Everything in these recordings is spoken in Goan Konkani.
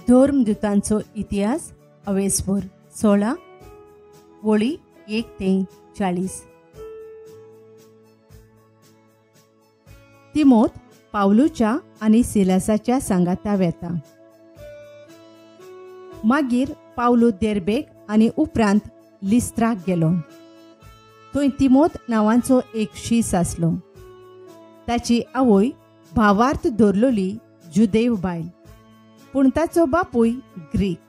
धर्मदूतांचो इतिहास अवेस्पोर 16 वळी 1 ते 40. तिमोत पावलूच्या आनी सिलासाच्या सांगाता वेता. मागीर पावलू देर्बेक आनी उपरांत लिस्त्राक गेलो. थंय तिमोत नांवांचो एक शीस आसलो. ताची आवय भावार्थ दवरलेली जुदेव बायल, पूण ताचो बापूय ग्रीक.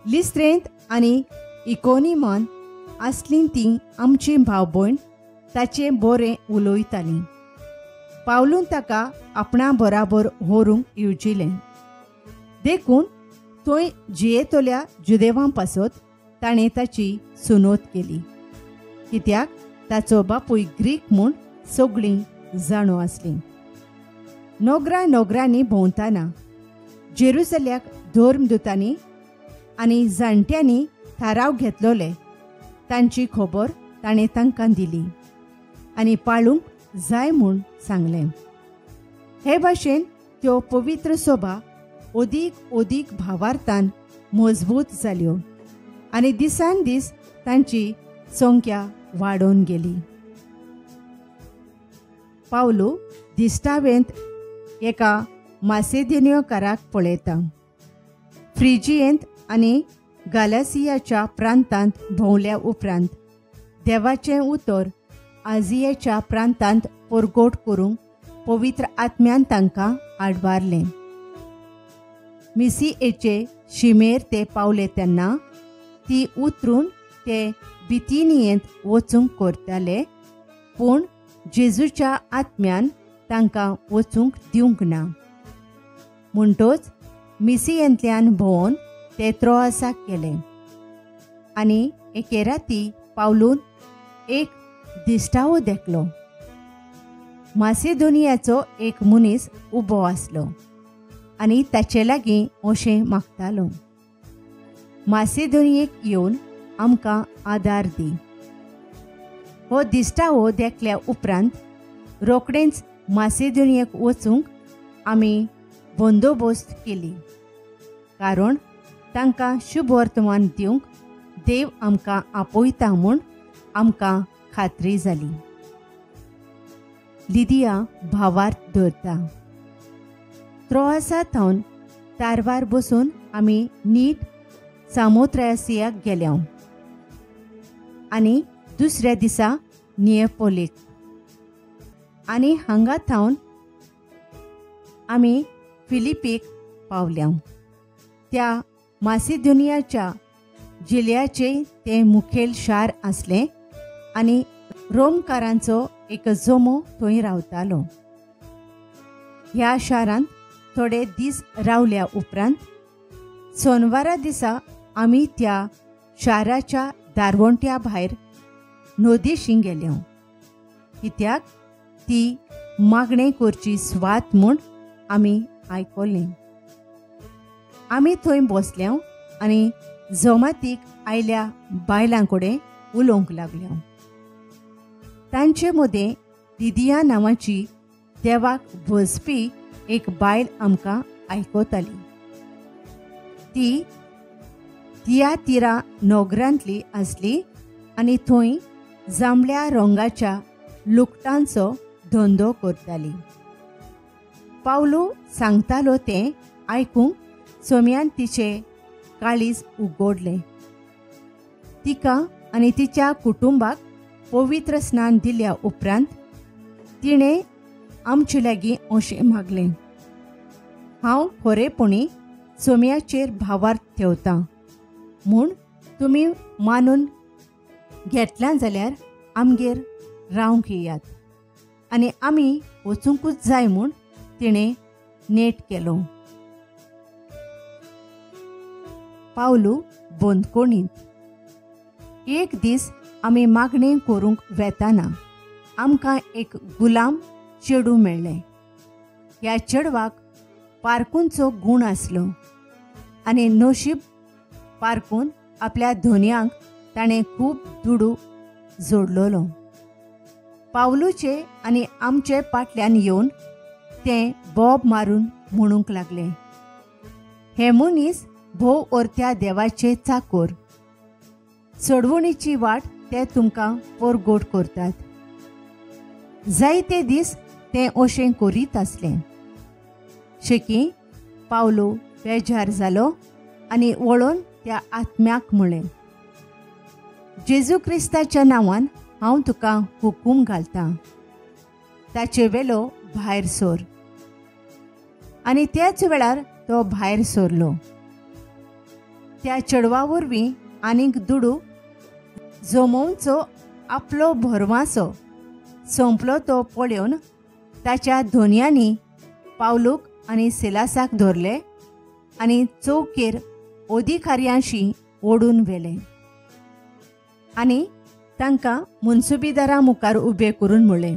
लिस्त्रेंत आनी इकोनिमान आसलीं तीं आमची भाव भयण ताचें बरें उलयतालीं. पावलून ताका आपणा बराबर व्हरूंक येवजिलें, देखून थंय जियेतल्या जुदेवां पासत ताणें ताची सुनोत केली, कित्याक ताचो बापूय ग्रीक म्हूण सगळीं जाणो आसलीं. नोगरा नोगरांनी भोंवतना जेरुसल्याक धर्मदूतांनी आनी जाणट्यांनी थाराव घेतलोले तांची खबर ताणें तांकां दिली आनी पाळूंक जाय म्हूण सांगलें. हे भाशेन त्यो पवित्र सभा अदीक अदीक भावार्थान मजबूत जाल्यो आनी दिसान दीस तांची संख्या वाडोवन गेली. पावलू दिस्टावेंत एका मासेदिन्योकाराक पळयता. फ्रिजियेंत आनी गालासियाच्या प्रांतांत भोंवल्या उपरांत देवाचें उतर आजियेच्या प्रांतांत परगोट करूंक पवित्र आत्म्यान तांकां आडवारलें. मिसियेचे शिमेर ते पावले तेन्ना ती उतरून ते बितिनियेंत वचूंक करताले, पूण जेजूच्या आत्म्यान तांकां वचूंक दिवंक ना. म्हणटोच मिसियेंतल्यान भोंवन ते त्रोआसाक गेले आनी एके राती पावलून एक दिश्टावो देखलो. मासेदोनियाचो एक मनीस उबो आसलो आनी ताचे लागीं अशें मागतालो, मासेदोनियेक येवन आमकां आदार दी. हो दिश्टावो देखल्या उपरांत रोखडेंच मासेदोनियेक वचूंक आमी बंदोबस्त केली, कारण तांकां शुभवर्तमान दिवंक देव आमकां आपयता म्हूण आमकां खात्री जाली. लिदिया भावार्थ धरता. त्रोआसा थावन तारवार बसून आमी नीट सामोत्रयासियाक गेल्या आनी दुसऱ्या दिसा नियपोलीक, आनी हांगा थावन आमी फिलिपीक पावल्या. त्या मासेदोनियाच्या जिल्ल्याचें तें मुखेल शार आसलें आनी रोमकारांचो एक जमो थंय रावतालो. ह्या शारांत थोडे दीस रावल्या उपरांत सोनवारा दिसा आमी त्या शाराच्या दारवंट्या भायर नदीशी गेले, कित्याक ती मागणें करची सुवात म्हूण आमी आयकलें. आमी थंय बसले आनी जमातीक आयल्या बायलां कडेन उलोवंक लागले. तांचे मदें लिदिया नांवाची देवाक भजपी एक बायल आमकां आयकताली. ती तियातिरा नोगरांतली आसली आनी थंय जांबळ्या रंगाच्या लुकटांचो धंदो करताली. पावलू सांगतालो तें आयकूंक सोम्यान तिचें काळीज उगडलें. तिका आनी तिच्या कुटुंबाक पवित्र स्नान दिल्या उपरांत तिणें आमचे लागीं अशें मागलें, हांव खरेपणी सोम्याचेर भावार्थ ठेवतां म्हूण तुमी मानून घेतलां जाल्यार आमगेर रावंक येयात. आनी आमी वचुंकूच जाय म्हूण तिणें नेट केलो. पावलू बंदकोणींत. एक दीस आमी मागणें करूंक वेताना आमकां एक गुलाम चेडूं मेळ्ळें. ह्या चेडवाक पारकूनचो गूण आसलो आनी नशीब पारकून आपल्या धनयांक ताणें खूब दुडू जोडलेलो. पावलूचे आनी आमचे पाटल्यान येवन तें बोब मारून म्हणूंक लागलें, हे मनीस भोव ओरत्या देवाचे चाकोर, सोडवणीची वाट ते तुमकां पोरगोट करतात. जायते दीस ते अशें करीत आसलें. शेकी पावलो बेजार जालो आनी वळोन त्या आत्म्याक म्हळें, जेजू क्रिस्ताच्या नांवान हांव तुका हुकूम घालतां, ताचे वेलो भायर सोर. आनी त्याच वेळार तो भायर सोरलो. त्या चेडवा वरवीं आनीक दुडू जमोवचो आपलो भरवासो सोंपलो तो पळोवन ताच्या धोनयांनी पावलूक आनी सिलासाक धरले आनी चौकेर अधिकाऱ्यांशी ओडून व्हेले आनी तांकां मुन्सुबीदारा मुखार उबे करून म्हळें,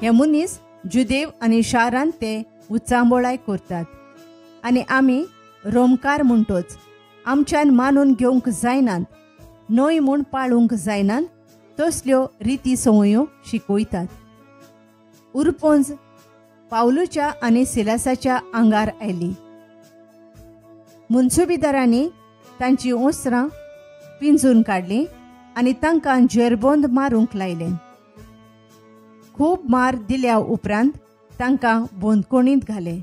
हे मनीस जुदेव आनी शारांत ते उचांबोळाय करतात आनी आमी रोमकार म्हणटोच आमच्यान मानून घेवंक जायनात, न्हय म्हूण पाळूंक जायनात तसल्यो रिती संवयो शिकयतात. उरपोंज पावलूच्या आनी सिलासाच्या आंगार आयली. मुन्सुबीदारांनी तांची ओसरां पिंजून काडलीं आनी तांकां जेरबोंद मारूंक लायले. खूब मार दिल्या उपरांत तांकां बंदखणींत घाले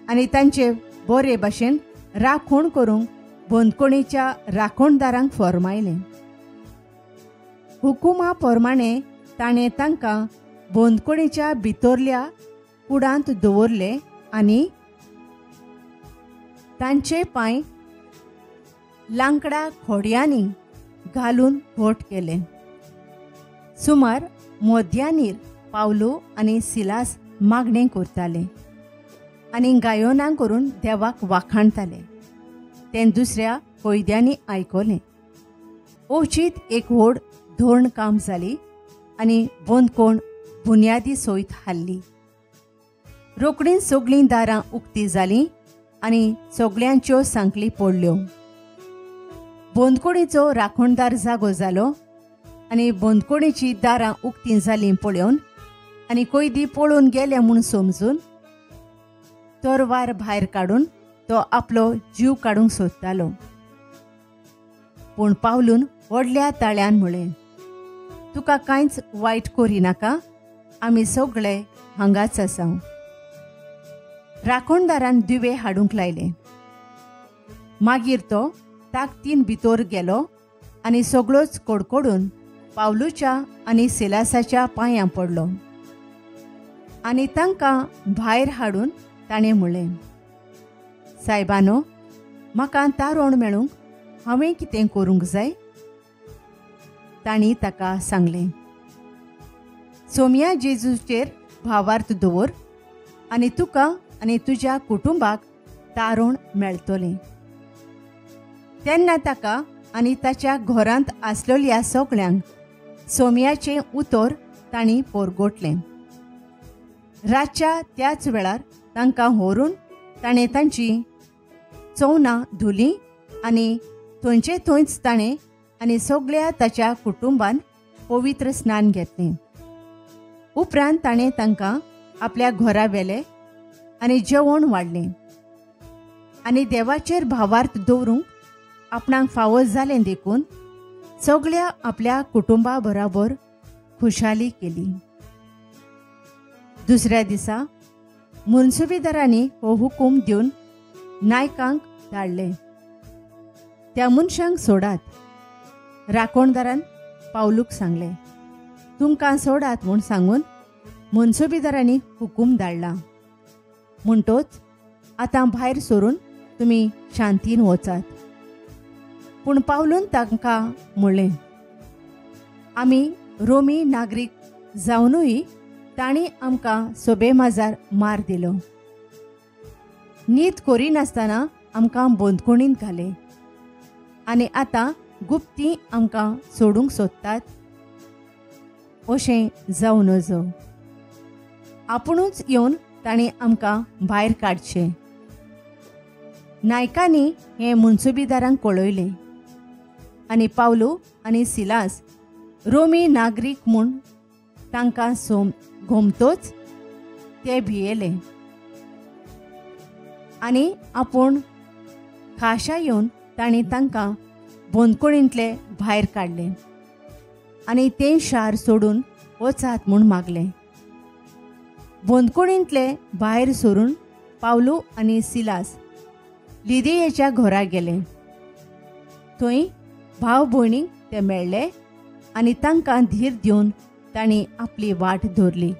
आनी तांचे बरे भाशेन राखण करूंक बंदखणीच्या राखणदारांक फर्मायलें. हुकुमा प्रमाणे ताणें तांकां बंदखणीच्या भितरल्या कुडांत दवरले आनी तांचे पांय लांकडा खोडयांनी घालून घट केले. सुमार मध्यानीर पावलो आनी सिलास मागणें करताले आनी गायोना करून देवाक वाखाणताले. तें दुसऱ्या कैद्यांनी आयकलें. अवचीत एक व्हड धोरण काम जाली आनी बंदखण बुन्यादी सयत हाल्ली. रोखडीच सगळीं दारां उक्ती जालीं आनी सगळ्यांच्यो सांखळी पडल्यो. बंदखणीचो राखणदार जागो जालो आनी बंदखणीचीं दारां उक्ती जालीं पळोवन आनी कैदी पळोवन गेले म्हूण समजून तरवार भायर काडून तो आपलो जीव काडूंक सोदतालो. पूण पावलून व्हडल्या ताळ्यान म्हळें, तुका कांयच वायट करिनाका, आमी सगळे हांगाच आसा. राखणदारान दिवे हाडूंक लायले. मागीर तो ताकदीन भितर गेलो आनी सगळोच कडकडून पावलूच्या आनी सिलासाच्या पांयां पडलो आनी तांकां भायर हाडून ताणें म्हळें, सायबानो, म्हाका तारोण मेळूंक हांवें कितें करूंक जाय? तांणी ताका सांगलें, सोमया जेजूचेर भावार्थ दवर आनी तुका आनी तुज्या कुटुंबाक तारोण मेळटलें. तेन्ना ताका आनी ताच्या घरांत आसलेल्या सगळ्यांक सोमयाचें उतर तांणी पोरगोटलें. रातच्या त्याच वेळार तांकां व्हरून ताणें तांची चवनां धुलीं आनी थंयचे थंयच ताणें आनी सगळ्या ताच्या कुटुंबान पवित्र स्नान घेतलें. उपरांत ताणें तांकां आपल्या घरा व्हेले आनी जेवण वाडलें आनी देवाचेर भावार्थ दवरूंक आपणाक फावो जालें देखून सगळ्या आपल्या कुटुंबा बराबर खुशाली केली. दुसऱ्या दिसा मुन्सुबीदारांनी हो हुकूम दिवन नायकांक धाडले, त्या मनशांक सोडात. राखणदारान पावलूक सांगलें, तुमकां सोडात म्हूण सांगून मुन्सुबीदारांनी हुकूम धाडला, म्हणटोच आतां भायर सरून तुमी शांतीन वचात. पूण पावलून तांकां म्हणलें, आमी रोमी नागरीक जावनूय तांणी आमकां सोबे माजार मार दिलो, नीत करिनासतना आमकां बंदखणींत घाले आनी आतां गुप्ती आमकां सोडूंक सोदतात. अशें जावं नजो, आपुणूच येवन तांणी आमकां भायर काडचें. नायकांनी हें मुन्सुबीदारांक कळयलें आनी पावलू आनी सिलास रोमी नागरीक म्हूण तांकां गोमतोच ते भियेले. आनी आपूण खाशा येवन तांणी तांकां बंदखणींतले भायर काडले आनी तें शार सोडून वचात म्हूण मागलें. बंदखणींतले भायर सरून पावलू आनी सिलास लिदियेच्या घरा गेले. थंय भाव भयणींक ते मेळ्ळे आनी तांकां धीर दिवन तांणी आपली वाट धरली.